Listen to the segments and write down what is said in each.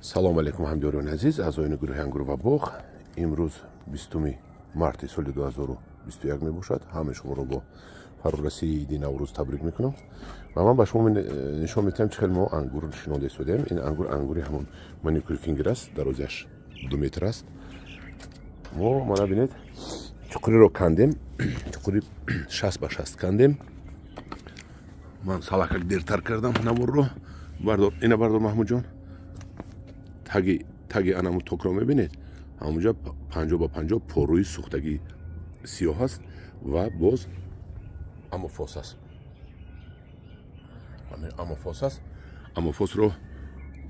Салом алейкум, ҳамдиёрони азиз, аъзоёни гурӯҳи Ангур ва боғ. Имрӯз 20 марти соли 2021 мебошад. Ҳамаи шуморо бо фарорасии иди Наврӯз табрик мекунам ва ман ба шумо нишон медиҳам, чӣ хел мо ангур шинонда истодаем. Ин ангур ангури ҳамон маникюр фингер аст, дарозиаш 2 метр аст. Мо мана бинед, чуқуриро кандем, чуқури 60 ба 60 кандем. Ман салакак дертар кардам наворро. Бардор, ина бардор, Маҳмудҷон. Таги анаму токро мебинед, ҳамунҷа 50 ба 50 порӯи сӯхтагӣ сиёҳ аст ва боз амофос аст. Амофос аст. Амофосро,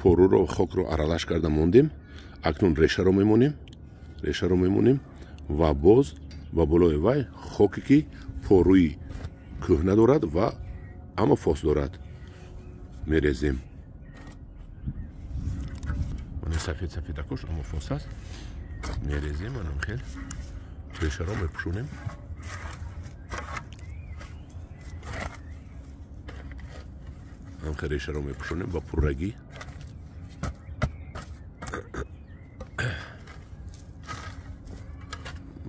порӯро, хокро аралаш карда мондем. Акнун решаро мемонем, решаро мемонем ва боз ба болои вай хоке ки порӯи кӯҳна дорад ва амофос дорад мерезем. Сафед сафедакош амофос аст, мерезем, анам хел решаро мепӯшонем. Ҳамхел решаро мепӯшонем ба пуррагӣ.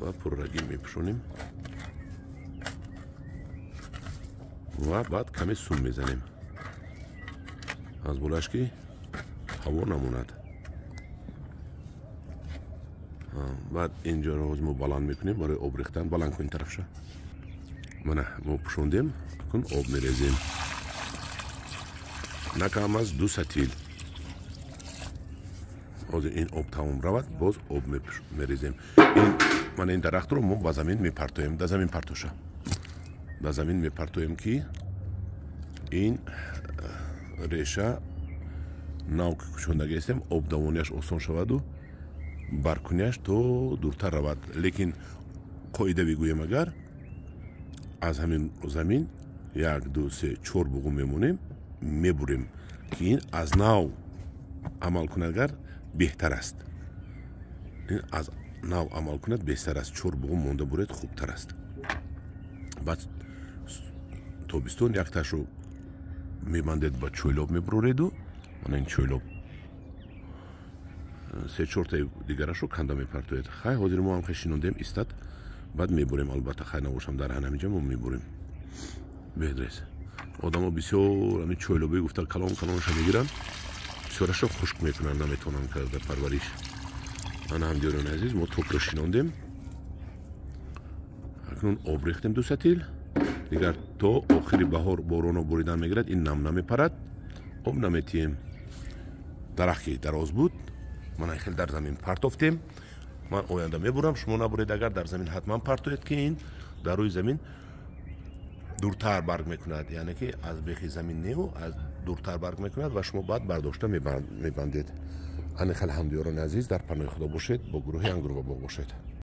Ба пуррагӣ мепӯшонем ва баъд каме сум мезанем аз болаш, ки ҳаво намонад. Баъд инҷоро ҳозир мо баланд мекунем барои об рехтан. Баланд кун тарафша. Мана мо пӯшондем, акун об мерезем. На кам аз 2 сатил. Ҳозир ин об тамом равад, боз об мерезем. Ин мана ин дарахтро мо ба замин мепартоем, дар замин партоша. Дар замин мепартоем, ки ин реша нав ки кушондагӣ ҳастем, обдавонияш осон шаваду баркунияш то дуртар равад. Лекин қоида бигӯем, агар аз ҳамин замин 1, 2, 3, 4 буғум мемонем, мебурем, ки ин аз нав амал кунад, агар беҳтар аст. Ин аз нав амал кунад беҳтар аст. 4 буғум монда буред хубтар аст. Баъд тобистон якташро мебандед, ба чӯйлоб мебуреду, мана ин чӯйлоб, 3-4 дигарашро канда мепартоед. Хай, ҳозир мо ҳам хел шинондем, истад, баъд мебурем. Албатта, хай набошам, дар ҳаминҷа мо мебурем. Беҳдрес. Одамо бисёр ҳамин чӯйлобӣ гуфта калон калонша мегиранд, бисёрашро хушк мекунанд, наметавонанд карда парвариш. Ана ҳамдиёрони азиз, мо токро шинондем. Акнун об рехтем 2 сатил. Дигар то охири баҳор бороно буридан мегирад, ин нам намепарад, об наметиҳем. Дарахт ки дароз буд, мана хел дар замин партофтем. Ман оянда мебурам, шумо набуред, агар дар замин ҳатман партоед, ки ин дар рӯи замин дуртар барг мекунад, яъне ки аз бехи замин неу аз дуртар барг мекунад ва шумо баъд бардошта мебандед. Ана хел, ҳамдиёрони азиз, дар паноҳи Худо бошед, бо гурӯҳи Ангур ва боғ бошед.